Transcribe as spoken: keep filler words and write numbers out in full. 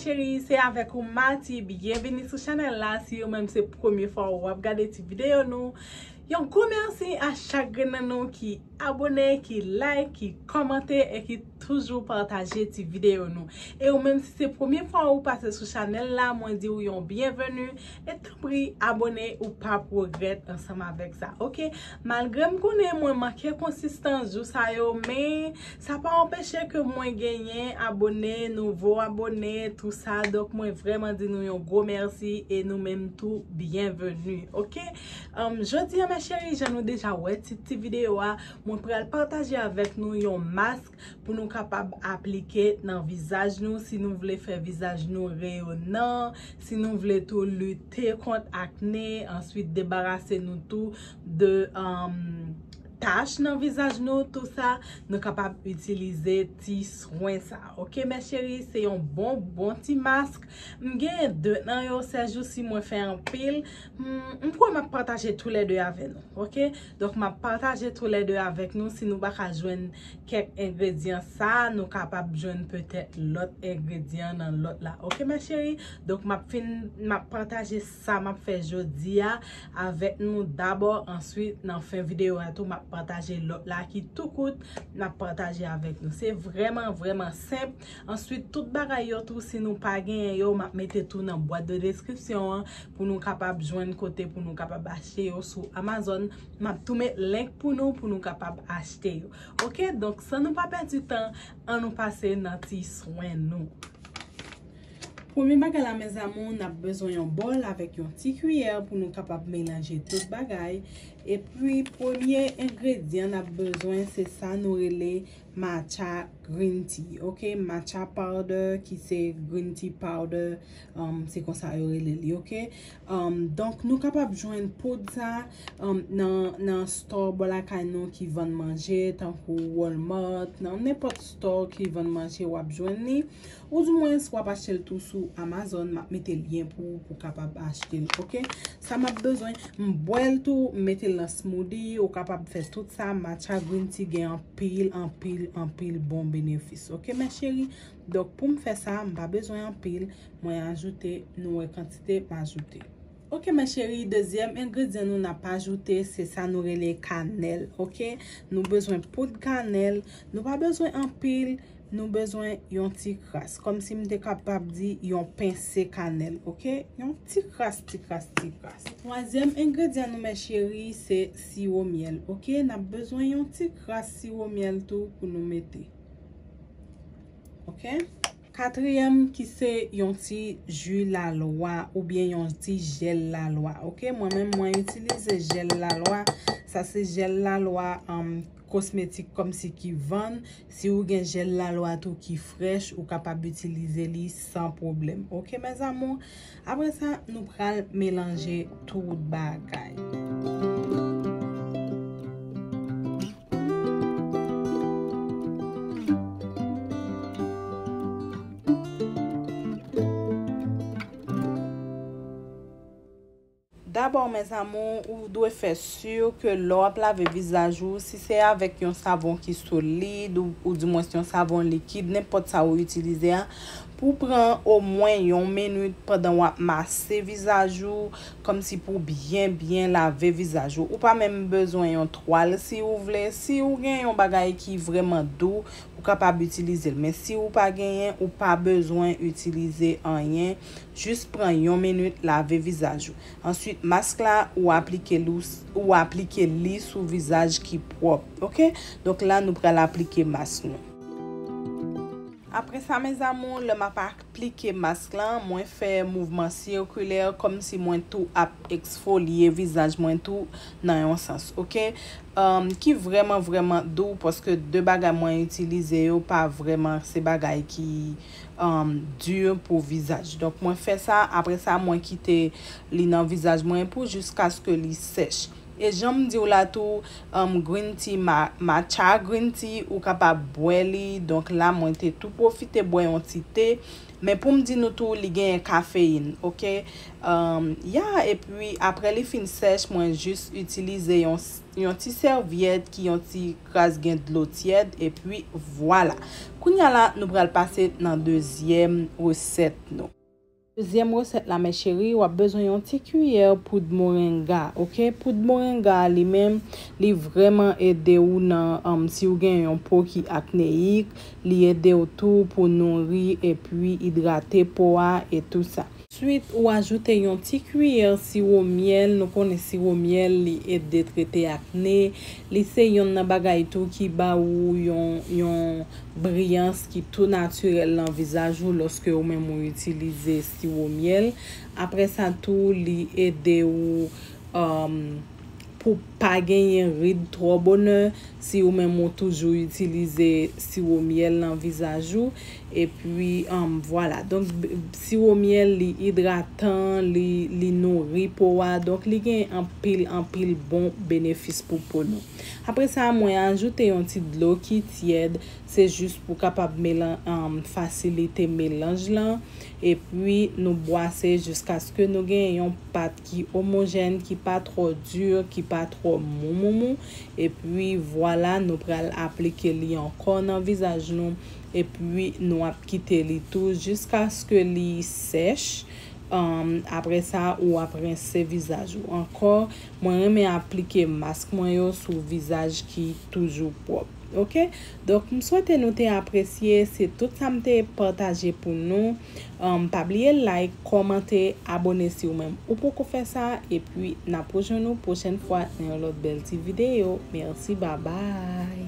Cheri, se avèk ou Mati. Byenvini sou chanèl la. Si ou menm se premye fwa w ap gade ti videyo nou, yon gwo mèsi a chak grenn nan nou ki abone, ki like, ki kòmante e ki toujou pataje ti videyo nou. E ou menm si se premye fwa ou pase sou chanèl la, mwen di w yon byenveni. E tanpri abone, ou p ap regrèt ansanm avèk sa, oke? Malgre m konnen mwen manke konsistans jou sa yo, men sa pa anpeche ke mwen genyen abone, nouvo abone, tou sa. Donk mwen vrèman di nou yon gwo mèsi e nou menm tou byenveni, oke? Anm, jodi a, mes chéris, jan nou deja wè tit ti videyo a, mwen pral pataje avèk nou yon mask pou nou kapab aplike nan vizaj nou, si nou vle fè vizaj nou reyonan, si nou vle tou lite kont akne, answit debarase nou tou de, um, tach nan vizaj nou, tou sa, nou kapab itilize ti swen sa. Oke, mes chéris, se yon bon, bon ti mask. M genyen de nan yo, sèjousi mwen fè anpil. Hmm, m kwè m ap pataje toulède avè nou, oke? Donk, m ap pataje toulède avèk nou. Si nou pa ka jwenn kèk engredyan sa, nou kapab jwenn petèt lòt engredyan nan lòt la. Oke, mes chéris? Donk, m ap fin, m ap pataje sa m ap fè jodi a avèk nou dabò. Answit, nan fen videyo a tou, m ap pataje lòt la ki tou kout, m ap pataje avèk nou. Se vrèman, vrèman senp. Answit, tout bagay yo tou, si nou pa genyen yo, m ap mete tou nan bwat de deskripsyon an pou nou kapab jwenn kote pou nou kapab achte yo sou Amazon. M ap tou met link pou nou, pou nou kapab achte yo. Oke, donk san nou pa pèdi tan, ann nou pase nan ti swen nou. Premye bagay la, mes amours, n ap bezwen yon bòl avèk yon ti kiyè pou nou kapab melanje tout bagay. Epi, premye engredyan n ap bezwen, se sa nou rele matcha green tea, oke? Matcha powder ki se green tea powder, um, se konsa yo rele li, oke? Um, donk, nou kapab jwenn poud sa, um, nan, nan store bò lakay nou ki vann manje, tankou Walmart, nan nenpòt store ki vann manje, w ap jwenn li. Ou di mwens, w ap achte l tou sou Amazon, m ap mete lyen pou ou, pou w kapab achte l, oke? Sa m ap bezwen, m bwè l tou, m mete l nan smoothie, ou kapab fè tout sa, matcha green tea gen anpil, anpil, anpil bon benefis, oke, mes chéris? Donk, pou m fè sa, m pa bezwen anpil, mwen ajoute, nou wè kantite m ajoute. Oke, mes chéris, dezyèm engredyan nou n ap ajoute, se sa nou rele kanèl, oke? Nou bezwen poud kanèl, nou pa bezwen anpil, nou bezwen yon ti kras. Kòmsi m te kapab di yon pense kanèl, oke? Yon ti kras, ti kras, ti kras. Twazyèm engredyan nou, mes chéris, se siwo myèl, oke? N ap bezwen yon ti kras siwo myèl tou pou nou mete. Oke? Katriyèm ki se yon ti ji lalwa oubyen yon ti jèl lalwa. Oke, mwen menm mwen itilize jèl lalwa. Sa se jèl lalwa, um, kosmetik kòmsi ki vann. Si ou gen jèl lalwa tou ki frèch, ou kapab itilize li san pwoblèm. Oke, mes amours? Apre sa, nou pral melanje tout bagay. Dabò, mes amours, ou dwe fè si ke lè w ap lave vizaj ou, si se avèk yon savon ki solid ou, ou dimwens yon savon likid, nenpòt sa ou itilize a, pou pran omwen yon minit pandan w ap mase vizaj ou, kòmsi pou byen, byen lave vizaj ou. Ou pa menm bezwen yon twal si ou vle. Si ou gen yon bagay ki vrèman dou, ou kapab itilize l. Men si ou pa genyen, ou pa bezwen itilize anyen. Jis pran yon minit, lave vizaj ou. Answit, mask la, ou aplike li, ou aplike li sou vizaj ki pwòp. Oke? Donk la, nou pral aplike mask nou. Apre sa, mes amours, lè m ap aplike mask lan, mwen fè mouvman sikilè kòmsi mwen tou ap eksfolye vizaj mwen tou nan yon sans, oke? Um, ki vrèman, vrèman dou, paske de bagay mwen itilize yo pa vrèman se bagay ki, um, di pou vizaj. Donk, mwen fè sa, apre sa, mwen kite li nan vizaj mwen pou jiskaske li sèch. E jan m di w la tou, um, green tea, ma-, matcha green tea, ou kapab bwè li. Donk la, mwen te tou pwofite bwè yon ti te. Men pou m di nou tou, li genyen kafeyin, oke? Um, ya, epi apre li fin sèch, mwen jis itilize yon s-, yon ti sèvyèt ki yon ti kras gen dlo tyèd, epi vwala. Kounye a la, nou pral pase nan dezyèm resèt nou. Dezyèm resèt la, mes chéris, w ap bezwen yon ti kiyè poud moringa, oke? Poud moringa a li menm, li vrèman ede w nan, um, si w gen yon po ki akneyik, li ede w tou pou nouri epi idrate po a e tou sa. Answit, ou ajoute yon ti kiyè siwo myèl. Nou konnen siwo myèl, li ede trete akne. Li se yonn nan bagay tou ki ba ou yon, yon briyans ki tou natirèl nan vizaj ou lòske ou menm ou itilize siwo myèl. Apre sa tou, li ede ou, um, pou pa genyen rid twò bonè, si ou menm ou toujou itilize siwo myèl nan vizaj ou. Epi, um, vwala. Donk, b-, siwo myèl, li idratan, li, li nouri po a. Donk, li gen anpil, anpil bon benefis pou po nou. Apre sa, mwen ajoute yon ti dlo ki tyèd. Se jis pou kapab melan-, um, fasilite melanj lan. Epi, nou bwase jiskaske nou gen yon pat ki omojèn, ki pa twò di, ki pa twò mou, mou, mou. Epi, vwala, nou pral aplike li ankò nan vizaj nou. Epi, nou ap kite li tou jiskaske li sèch. Um, apre sa, ou ap rense vizaj ou ankò. Mwen renmen aplike mask mwen yo sou vizaj ki toujou pwòp. Oke? Donk, m swete nou te apresye. Se tout sa m te pataje pou nou. Um, pa bliye like, kòmante, abone si ou menm ou poko fè sa. Epi, n ap rejwenn nou pwochèn fwa nan yon lòt bèl ti videyo. Mèsi, babay.